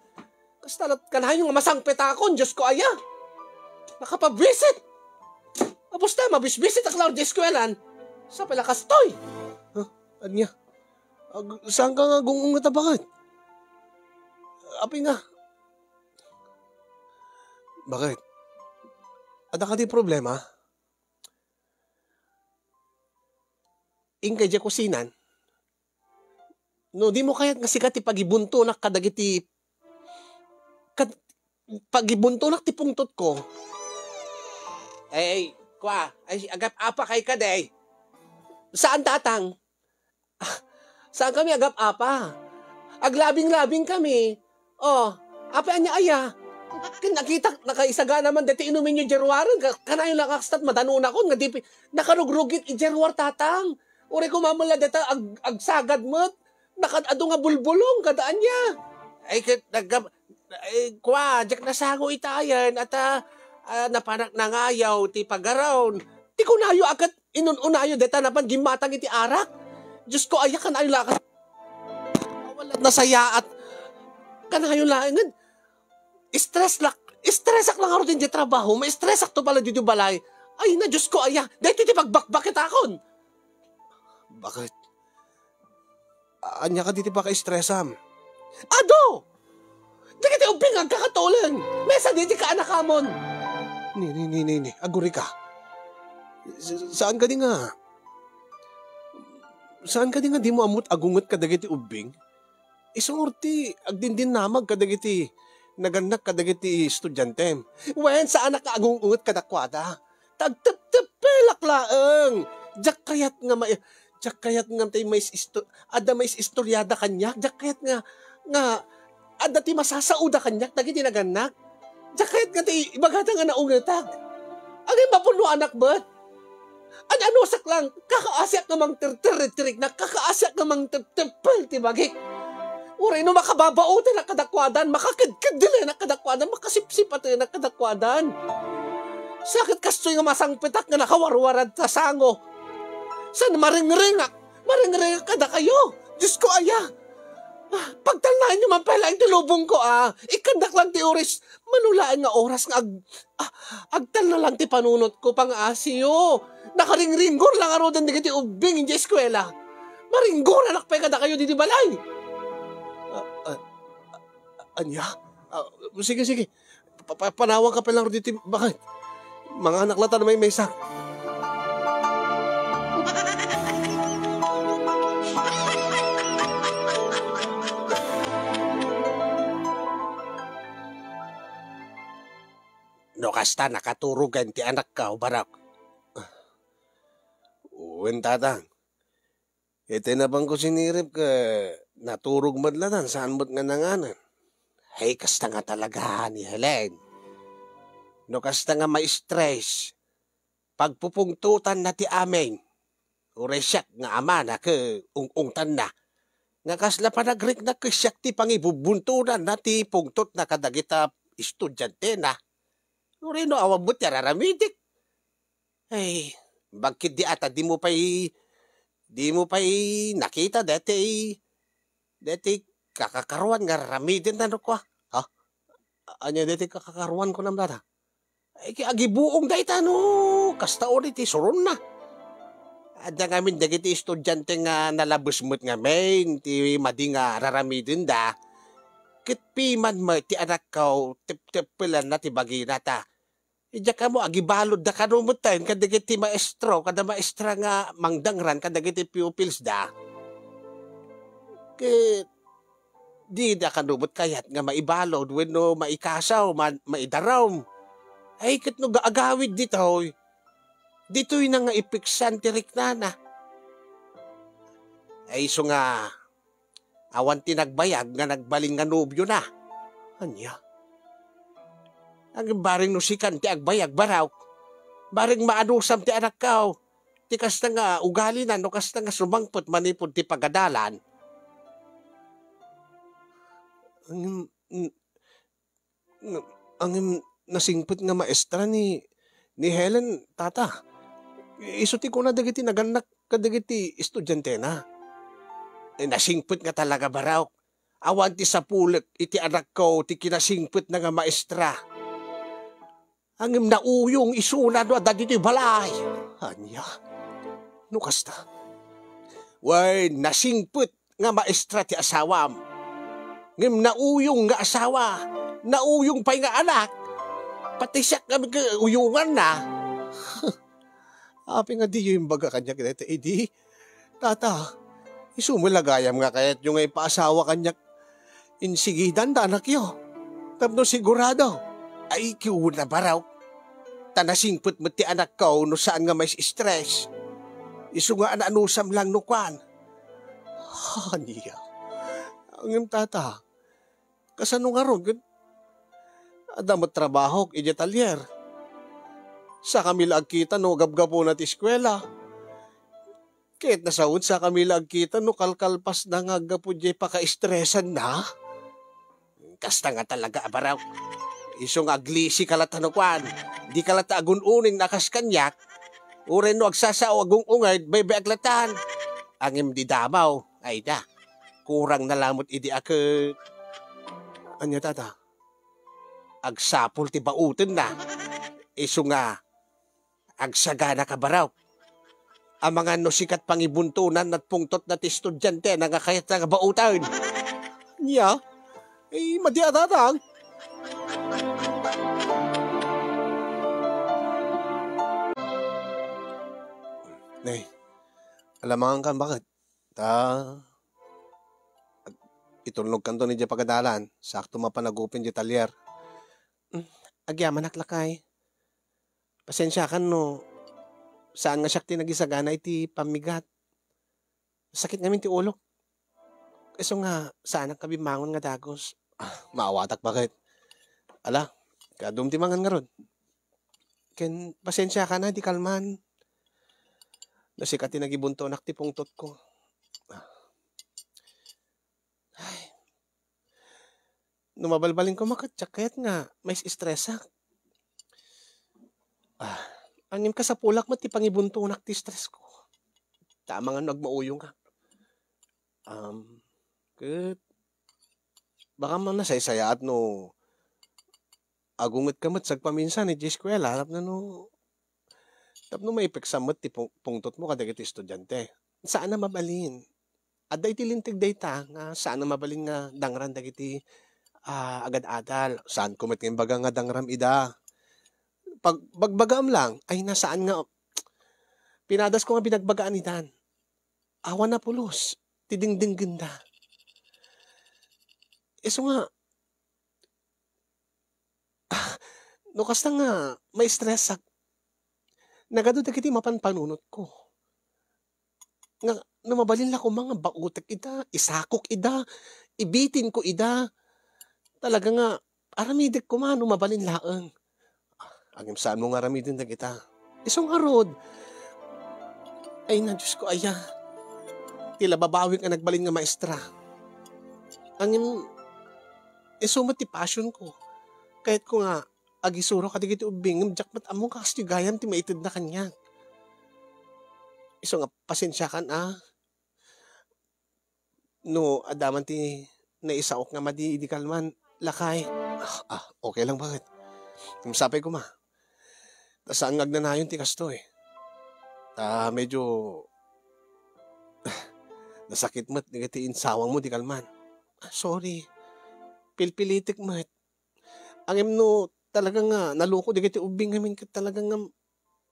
Kasta lat-, kanayon nga masangpetakon, Diosko aya. Nakapabwisit. Apos ta, mabisbisit ak laeng di eskuelan. Sa pala kastoy. Huh? Ania? Ag-, saan ka nga gung-unget a bakit? Apay nga. Bakit? Adda ka di problema? Inkay di kusinan? No, dimo kayat nga sika ti pagibuntonak kadagiti, kad-, pagibuntonak ti pungtotko. Ay, kua, ay, agap-apa kay ka, day. Saan, Tatang? Ah, saan kami agap-apa? Aglabing-labing kami. Oh, apay ania aya? Ken nakitak, nakaisagana man daytoy inuminyo diay ruaren, ka-, kanayon la nga kastat madanonakon, nga di pi-, nakarugrugit idiay ruar, Tatang. Uray koma met la dayta ag-, agsagad met. Nakaad-adu nga bulbulong, kada ania. Ay, ket nagam-, ay, kua, diak nasango itayen, ata, a, napanak nangayaw ti pagaron. Ti kunayo a ket inun-unayo dayta napan gimmatang iti arak. Diosko aya, kanayon la kas-, awan la nasayaat. Kanayon laengen. Stress lak, stressak la ngarud iti trabaho, ma-stressakto pala ditoy balay. Ay na, Diosko aya, daytoy ti pagbakbaketakon. Bakit? Ania kadi ti pakastressam? Adu! Dagiti ubbing nga agkakatulin. Maysa dagiti kaanakamon. Ni, ni, ni, ni, ni. Agurika. Sa-, saan kadi nga? Saan kadi nga dimo ammot agunget kadagiti ubbing? Isu ngarud ti agdindinnamag kadagiti nagannak kadagiti estudiantem. Wen, saanak nga agung-unget kadakuada. Ta agteptepelak laeng. Diak kayat nga ma-, diak kayat nga tay mais isto-, adda mais istoriada kaniak. Diak kayat nga, nga adda ti masasaoda kaniak dagiti nagannak. Diak kayat nga tay ibagada nga naungetak. Agay mapuno anak met. An-anusak lang, kakaasiak nga mangterter iti rikna, kakaasiak nga mangteptepel ti bagik. Uray no makababaotenak kadakuadan, makakedkedelenak kadakuadan, makasipsipatenak kadakuadan. Sakit kastoy nga masangpetak nga nakawarwarad ta sango. San maringringak, maringringak kadakayo. Diyos ko, aya. Ah, pagtalnaenyo man pay laeng ti lubongko, ah. Ikkandak lang ti oras. Mano laeng nga oras nga ag-, ah, agtalna lang ti panunotko, pangngasiyo. Nakaringringgor lang ngaruden dagiti ubbing idiay eskuela. Maringgoranak pay kadakayo didi balay. Ah, ah, ah, ania? Ah, sige, sige. Pa-, pa-, panawanka pay lang ditoy baket. Manganak latta maymaysa. No kasta, nakaturogen ti anakko, Barok? Wen, tatang. Iti napanko sinirib ket naturog met latta, saan met nga nanganen. Ay, kasta nga talaga ni Helen. No kasta nga ma-stress, pagpupungtotanna ti amin. Uray siak nga amana ket ung-ungtanna. Nga kasla panagriknak ket siak ti pangibubbuntonanna ti pungtotna kadagita estudiantena. Uray no awan met ti ar-aramidek. Ay, bagkit di ata, dimo pay, dimo pay nakita daytoy, daytoy kakakaruan nga ar-aramidenda no kua. Ha? Ania daytoy kakakaruan, kunam dayta? Ay, ket agibuong dayta no kasta uri ti suronna. Adda ngamin dagiti estudiante nga nalabes met ngamin ti madi nga ar-aramidenda. Ket piman met ti anakko, tepteppelanna ti bagina ta. Idiak ammo, agibaludda kano metten kadagiti maestro, kada maestra nga mangdangran kadagiti pupilsda. Ket dida kano met kayat nga maibalud wenno maikasaw, man-, maidarum. Ay, ket no ga-, agawid ditoy, ditoyna nga ipiksan ti riknana. Ay, isu nga, awan ti nagbayag nga nagbalin nga nobiona. Ania? Ngem bareng no sikan ti agbayag, Barok. Bareng maanusam ti anakko. Ti kasta nga ugalina no kasta nga sumangpet manipud ti pagadalan. Ngem, n-, Nga, ngem nasingpet nga maestra ni, ni Helen, tata. Isu ti kuna dagiti nagannak kadagiti estudiantena. Eh, nasingpet nga talaga, Barok. Awan ti sapulek iti anakko ti kinasingpetna nga maestra. Ngem nauyong isuna no adda ditoy balay. Ania? No kasta? Wen, nasingpet nga maestra ti asawam. Ngem nauyong nga asawa, nauyong pay nga anak, pati siak nga uyonganna. Apay nga diyo imbaga kaniak dayta idi? Tata, isu met la gayam nga kayatyo nga ipaasawa kaniak insigidan da anakyo. Tapno sigurado, ay, kiuna, Barok. Ta nasingpet met ti anakko no saan nga mais-stress. Isu nga ananusam lang no kuan. Ania? Ngem, tata, kasano ngarud ket adda met trabahok idiay talyer? Sakami la agkita no gapgapuna ti eskuela. Ket nasawen, sakami la agkita no kalkalpasna nga aggapu diay pakaestresanna. Kasta nga talaga, Barok. Isu nga aglisi ka latta no kuan, di ka latta agun-uning a kas kaniak. Uray no agsasao agung-unged, baybayag lattan. Ngem di damaw, ay na, kurang na lamet idi a ket. Ania, tata? Agsapul ti baotenna. Isu nga, agsagana ka, Barok. Amangan no sikat pangibuntonan ket pungtotna ti estudiantena nga kayatna nga baoten. Nia? Eh, madi a, tatang. Nay, alamangan kan, baket? Ta, ag-, itulnogkanto idiay pagadalan, sakto mapan agupin idiay talyer. Mm, agyamanak, lakay. Pasensiakan no saan nga siak ti nagisagana iti pammigat. Sakit ngamin ti ulok. Isu nga, saanak a bimmangon nga dagus. Ah, maawatak, baket? Ala, kaadum ti mangan ngarud. Ken pasensiakan a, di kalman. No sika ti nagibuntonak ti pungtotko. Ay. No mabalbalin koma ket diak kayat nga mais-estresak. Ah, ngem kasapulak met ti pangibuntonak ti stress ko. Ta amangan no agmauyongak. Um, ket baka man nasaysayaat no agungetka met sagpaminsan idiay eskuela tapno no, tapno maipeksa met ti pung-, pungtotmo kadagiti estudiante. Saan a mabalin. Adda iti linteg dayta nga saan a mabalin nga dangram dagiti, ah, agad-adal. Saanko met nga imbaga nga dangram ida. Pag-, bagbagaam lang, ay, na saan nga, pinadasko nga binagbagaan idan. Awan a pulos ti dingdinggenda. Isu nga, no kasta nga maistressak, nagadu dagiti mapan panunotko. Nga, no mabalin la koma nga baotek ida, isakok ida, ibitinko ida. Talaga nga, aramidek koma no mabalin laeng. Ngem saanmo nga aramiden dagita. Isu ngarud. Ay na, Diyos ko, aya. Ti la babawik a nagbalin nga maestra. Ngem, isu met ti passion ko. Kayatko nga, agisuro kadagiti ubbing, ngem diak met ammo nga kasdi gayam ti maitedna kaniak. Isu nga, pasensiakan, a. No, adda man ti naisaok nga madi idi kalman, lakay. Ah, ah, okay lang, baket. Ngem sapay koma. Ta saan nga agnanayon ti kastoy. Ta medyo nasakit met dagiti insawangmo di kalman. Ah, sorry. Pilpilitek met. Ngem no talaga nga naloko dagiti ubbing ngamin ket talaga nga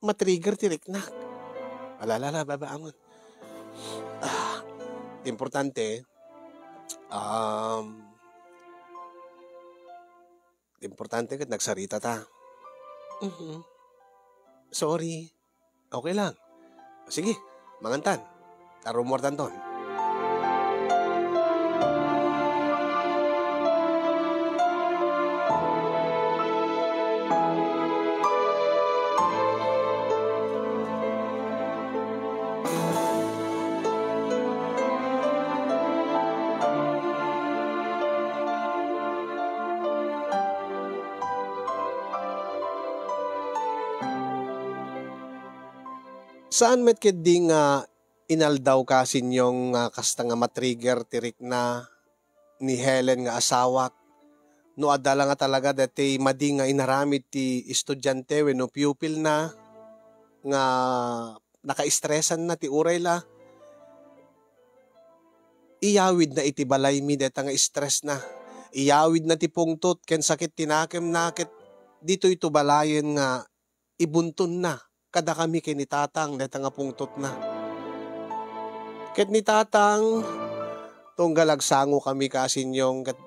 ma-trigger ti riknak. Ala, ala, ala, babaangon. Ah, importante, um, importante ket nagsarita ta. Mhm. Sorry. Okay lang. Sige, mangantan. Tarummuartanton. Saan met ketdi nga inaldaw ka, Sinyong, nga kasta nga matrigger ti rikna ni Helen nga asawak? No adda la nga talaga daytoy madi nga inaramid ti estudiante wenno pupilna nga nakaistresanna ti urayla, iyawidna iti balaymi dayta nga stressna. Iyawidna ti pungtot ken sakit ti nakemna ket ditoyto balayen nga ibuntonna kadakami ken ni Tatang dayta nga pungtotna. Ket ni Tatang, tunggal agsangokami ka, Sinyong, ket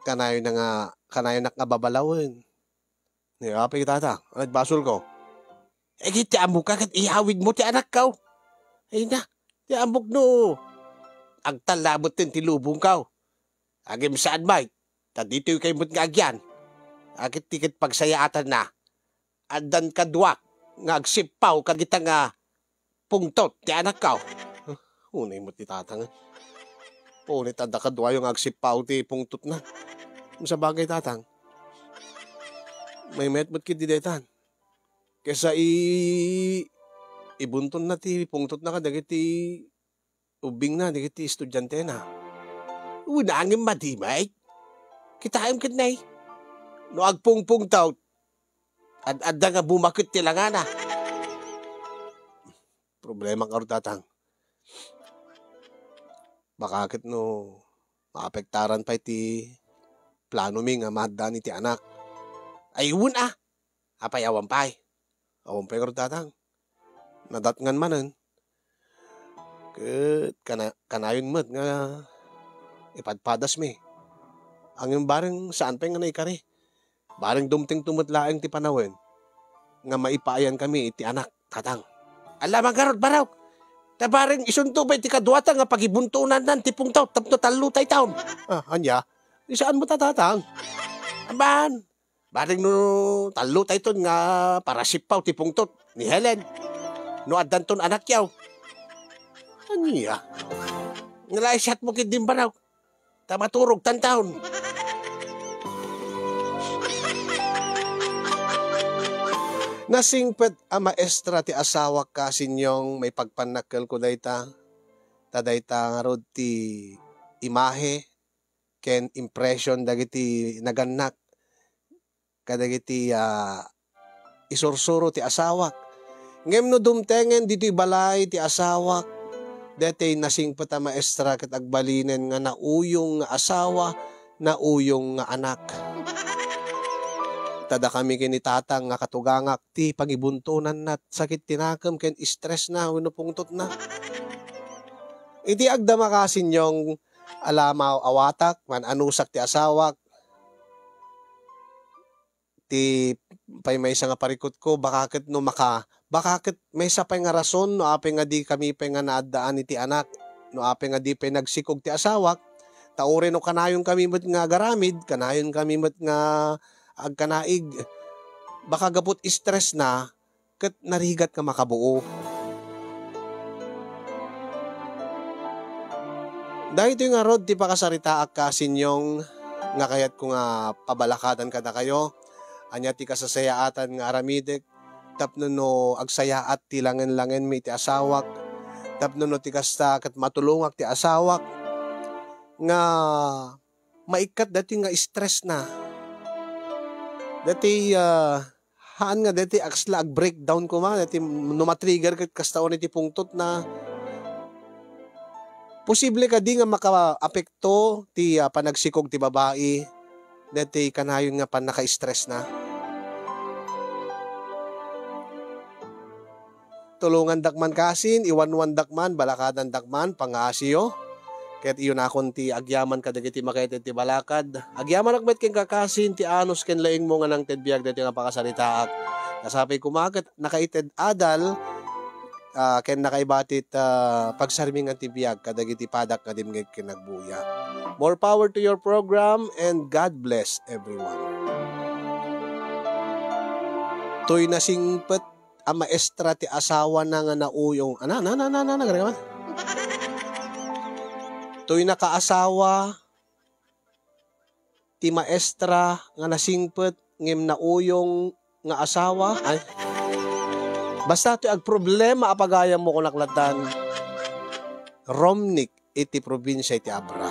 kanayona nga, kanayonak nga babalawen. Ni apay, Tatang, ano ti basolko? Eh, ti ammok ket iyawidmo ti anakko. Ay na, ti ammok no agtallabet ti lubongko. Agimsaan met, ta ditoy kay met nga agyan. Aket ti ket pagsayaatanna, addan kaduak nga agsippaw kadagita nga pungtot ti anakko. Unay met ti Tatang. Punit adda kaduayo nga agsippaw ti pungtotna. Sabagay, Tatang. Maymayat met ketdi daytan. Kesa i-, ibuntonna ti pungtotna kadagiti ubbingna, dagiti estudiantena. Wen, ngem madi met. Kitaem ket nay. No agpungpungtot, ad-adda nga bumaket ti langana. Problema ngarud, Tatang. Baka ket no maapektaran pay ti planomi nga maaddaan iti anak. Ay, wen a. Apay, awan pay? Awan pay ngarud, Tatang. Nadatngan manen. Ket kana-, kanayon met nga ipadpadasmi. Ngem bareng saan pay nga naikari. Bareng dumtengto met laeng ti panawen nga maipaayankami iti anak, Tatang. Ala, mangarud, barok. Ta bareng isunto pay ti kaduata nga pagibuntonan ti pungtot tapno tallo tay taon. Ah, ania? Saan met a, Tatang? Aman, bareng no tallo tayton nga parasippaw ti pungtot ni Helen. No addanton anakyo. Ania? Nga naisiatmo ketdin, barok. Ta maturog tantaon. Nasingpet a maestra ti asawak, Kasinyong, maipagpannakkelko dayta. Ta dayta ngarud ti imahe ken impression dagiti nagannak kadagiti, ah, isursuro ti asawak. Ngem no dumtengen ditoy balay ti asawak, daytoy nasingpet a maestra ket agbalinen nga nauyong nga asawa, nauyong nga anak. Ta dakami ken ni tatang nga katugangak ti pangibuntonanna, sakit ti nakem ken stressna wenno pungtotna. Iti agdama, Kasinyong, ala maawatak, man-anusak ti asawak, ti pay maysa nga parikutko, baka ket no maka-, baka ket maysa pay nga rason no apay nga di kami pay nga naaddaan iti anak, no apay nga di pay nagsikog ti asawak, ta uray no kanayon kami met nga agaramid, kanayon kami met nga agkanaig, baka gapu ti stressna, ket narigat nga makabuo. Daytoy ngarud ti pakasaritaak, Kasinyong, nga kayatko nga pabalakadan kadakayo. Ania ti kasasayaatan nga aramidek tapno no agsayaat ti langen-langenmi iti asawak, tapno no ti kasta ket matulongak ti asawak nga maikkat daytoy nga stressna. Daytoy, ah, haan nga daytoy kasla ag-breakdown koma, daytoy no ma-trigger ket kasta unay ti pungtotna. Posible kadi nga makaapekto ti, ah, panagsikog ti babai, daytoy kanayon nga pannaka-stressna? Tulongandak man, Kasin, iwanwandak man, balakadandak man, pangngaasiyo. Ket iyonakon ti agyaman kadagiti makaited ti balakad. Agyamanak met kenka, Kasin, ti anus ken laingmo nga nangted biag daytoy nga pakasaritaak. Nasapay koma ket nakaited adal, ah, ken nakaibati ti, ah, pagsarmingan ti biag kadagiti padak nga dimngeg ken nagbuya. More power to your program and God bless everyone. Toy nasingpet a maestra ti asawana nga nauyong. Ana, ana, ana, ana, ana, gari ka man. Toy nakaasawa ti maestra nga nasingpet ngem nauyong nga asawa. Ay. Basta toy agproblema a pagayammo, kunak lattan, rummuar iti probinsia iti Abra.